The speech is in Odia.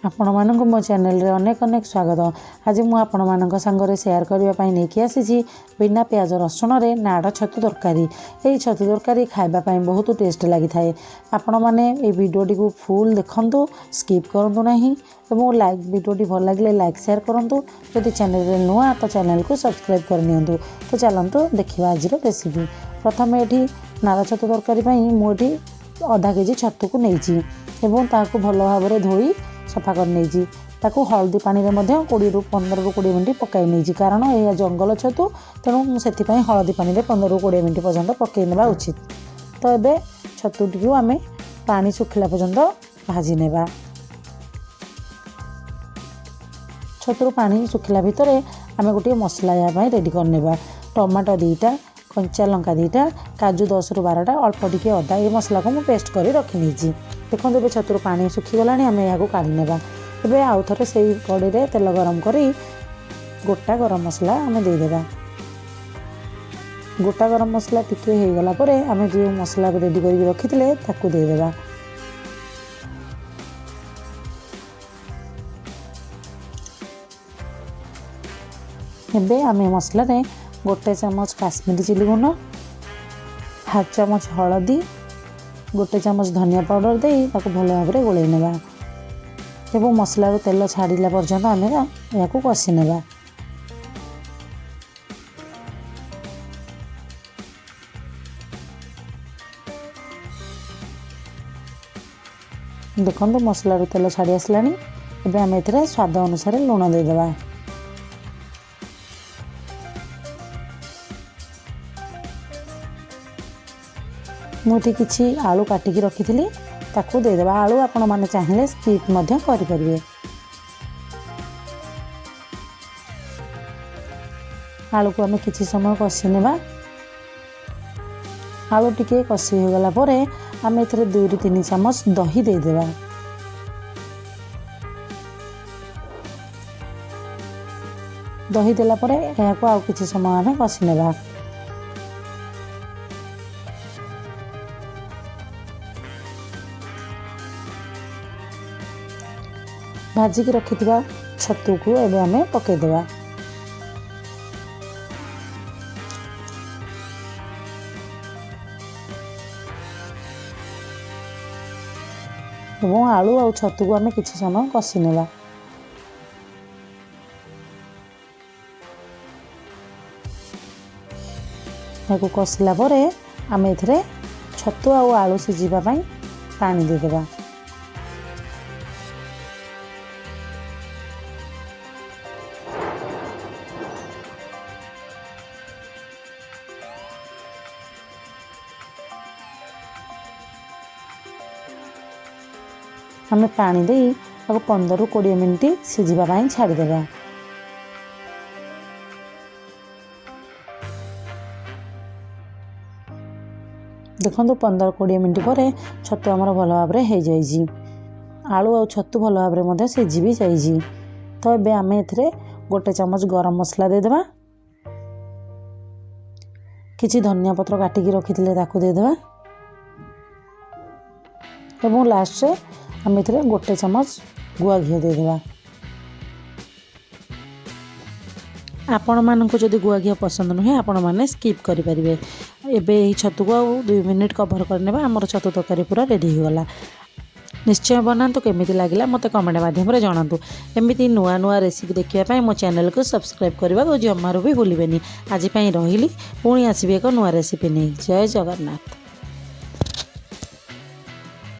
ଆପଣମାନଙ୍କୁ ମୋ ଚ୍ୟାନେଲରେ ଅନେକ ଅନେକ ସ୍ୱାଗତ। ଆଜି ମୁଁ ଆପଣମାନଙ୍କ ସାଙ୍ଗରେ ସେୟାର କରିବା ପାଇଁ ନେଇକି ଆସିଛି ବିନା ପିଆଜ ରସୁଣରେ ନାଡ଼ ଛତୁ ତରକାରୀ। ଏହି ଛତୁ ତରକାରୀ ଖାଇବା ପାଇଁ ବହୁତ ଟେଷ୍ଟ ଲାଗିଥାଏ। ଆପଣମାନେ ଏହି ଭିଡ଼ିଓଟିକୁ ଫୁଲ୍ ଦେଖନ୍ତୁ, ସ୍କିପ୍ କରନ୍ତୁ ନାହିଁ ଏବଂ ଲାଇକ୍, ଭିଡ଼ିଓଟି ଭଲ ଲାଗିଲେ ଲାଇକ୍, ସେୟାର କରନ୍ତୁ। ଯଦି ଚ୍ୟାନେଲରେ ନୂଆ ତ ଚ୍ୟାନେଲକୁ ସବସ୍କ୍ରାଇବ୍ କରିନିଅନ୍ତୁ। ତ ଚାଲନ୍ତୁ ଦେଖିବା ଆଜିର ରେସିପି। ପ୍ରଥମେ ଏଠି ନାଡ଼ ଛତୁ ତରକାରୀ ପାଇଁ ମୁଁ ଏଠି ଅଧା କେଜି ଛତୁକୁ ନେଇଛି ଏବଂ ତାହାକୁ ଭଲ ଭାବରେ ଧୋଇ ସଫା କରିନେଇଛି। ତାକୁ ହଳଦୀ ପାଣିରେ ମଧ୍ୟ 15ରୁ 20 ମିନିଟ୍ ପକାଇ ନେଇଛି, କାରଣ ଏହା ଜଙ୍ଗଲ ଛତୁ, ତେଣୁ ମୁଁ ସେଥିପାଇଁ ହଳଦୀ ପାଣିରେ 15ରୁ 20 ମିନିଟ୍ ପର୍ଯ୍ୟନ୍ତ ପକାଇ ନେବା ଉଚିତ। ତ ଏବେ ଛତୁଟିକୁ ଆମେ ପାଣି ଶୁଖିଲା ପର୍ଯ୍ୟନ୍ତ ଭାଜି ନେବା। ଛତୁରୁ ପାଣି ଶୁଖିଲା ଭିତରେ ଆମେ ଗୋଟିଏ ମସଲା ଏହା ପାଇଁ ରେଡ଼ି କରିନେବା। ଟମାଟୋ 2ଟା, କଞ୍ଚା ଲଙ୍କା 2ଟା, କାଜୁ 10ରୁ 12ଟା, ଅଳ୍ପ ଟିକେ ଅଦା, ଏ ମସଲାକୁ ମୁଁ ପେଷ୍ଟ କରି ରଖିନେଇଛି। ଦେଖନ୍ତୁ, ଏବେ ଛତୁରୁ ପାଣି ଶୁଖିଗଲାଣି, ଆମେ ଏହାକୁ କାଢ଼ି ନେବା। ଏବେ ଆଉ ଥରେ ସେଇ କଡ଼େଇରେ ତେଲ ଗରମ କରି ଗୋଟା ଗରମ ମସଲା ଆମେ ଦେଇଦେବା। ଗୋଟା ଗରମ ମସଲା ଟିକେ ହେଇଗଲା ପରେ ଆମେ ଯେଉଁ ମସଲା ରେଡ଼ି କରିକି ରଖିଥିଲେ ତାକୁ ଦେଇଦେବା। ଏବେ ଆମେ ମସଲାରେ 1 ଚାମଚ କାଶ୍ମୀରୀ ଚିଲି ଗୁଣ୍ଡ, ହାଫ୍ ଚାମଚ ହଳଦୀ, 1 ଚାମଚ ଧନିଆ ପାଉଡ଼ର ଦେଇ ତାକୁ ଭଲ ଭାବରେ ଗୋଳେଇ ନେବା ଏବଂ ମସଲାରୁ ତେଲ ଛାଡ଼ିଲା ପର୍ଯ୍ୟନ୍ତ ଆମେ ଏହାକୁ କଷି ନେବା। ଦେଖନ୍ତୁ, ମସଲାରୁ ତେଲ ଛାଡ଼ି ଆସିଲାଣି। ଏବେ ଆମେ ଏଥିରେ ସ୍ୱାଦ ଅନୁସାରେ ଲୁଣ ଦେଇଦେବା। ମୁଁ ଏଠି କିଛି ଆଳୁ କାଟିକି ରଖିଥିଲି, ତାକୁ ଦେଇଦେବା। ଆଳୁ ଆପଣମାନେ ଚାହିଁଲେ ସ୍କିପ୍ ମଧ୍ୟ କରିପାରିବେ। ଆଳୁକୁ ଆମେ କିଛି ସମୟ କଷି ନେବା। ଆଳୁ ଟିକେ କଷି ହୋଇଗଲା ପରେ ଆମେ ଏଥିରେ 2ରୁ 3 ଚାମଚ ଦହି ଦେଇଦେବା। ଦହି ଦେଲା ପରେ ଏହାକୁ ଆଉ କିଛି ସମୟ ଆମେ କଷି ନେବା। ଭାଜିକି ରଖିଥିବା ଛତୁକୁ ଏବେ ଆମେ ପକାଇଦେବା ଏବଂ ଆଳୁ ଆଉ ଛତୁକୁ ଆମେ କିଛି ସମୟ କଷି ନେବା। ଏହାକୁ କଷିଲା ପରେ ଆମେ ଏଥିରେ ଛତୁ ଆଉ ଆଳୁ ସିଝିବା ପାଇଁ ପାଣି ଦେଇଦେବା। ଆମେ ପାଣି ଦେଇ ତାକୁ 15ରୁ 20 ମିନିଟ୍ ସିଝିବା ପାଇଁ ଛାଡ଼ିଦେବା। ଦେଖନ୍ତୁ, 15 20 ମିନିଟ୍ ପରେ ଛତୁ ଆମର ଭଲ ଭାବରେ ହେଇଯାଇଛି। ଆଳୁ ଆଉ ଛତୁ ଭଲ ଭାବରେ ମଧ୍ୟ ସିଝି ବି ଯାଇଛି। ତ ଏବେ ଆମେ ଏଥିରେ 1 ଚାମଚ ଗରମ ମସଲା ଦେଇଦେବା। କିଛି ଧନିଆ ପତ୍ର କାଟିକି ରଖିଥିଲେ ତାକୁ ଦେଇଦେବା ଏବଂ ଲାଷ୍ଟରେ ଆମେ ଏଥିରେ 1 ଚାମଚ ଗୁଆ ଘିଅ ଦେଇଦେବା। ଆପଣମାନଙ୍କୁ ଯଦି ଗୁଆ ଘିଅ ପସନ୍ଦ ନୁହେଁ, ଆପଣମାନେ ସ୍କିପ୍ କରିପାରିବେ। ଏବେ ଏହି ଛତୁକୁ ଆଉ 2 ମିନିଟ୍ କଭର୍ କରିନେବା। ଆମର ଛତୁ ତରକାରୀ ପୁରା ରେଡ଼ି ହେଇଗଲା। ନିଶ୍ଚୟ ବନାନ୍ତୁ। କେମିତି ଲାଗିଲା ମୋତେ କମେଣ୍ଟ ମାଧ୍ୟମରେ ଜଣାନ୍ତୁ। ଏମିତି ନୂଆ ନୂଆ ରେସିପି ଦେଖିବା ପାଇଁ ମୋ ଚ୍ୟାନେଲକୁ ସବସ୍କ୍ରାଇବ୍ କରିବାକୁ ଜମାରୁ ବି ଭୁଲିବେନି। ଆଜି ପାଇଁ ରହିଲି, ପୁଣି ଆସିବି ଏକ ନୂଆ ରେସିପି ନେଇ। ଜୟ ଜଗନ୍ନାଥ।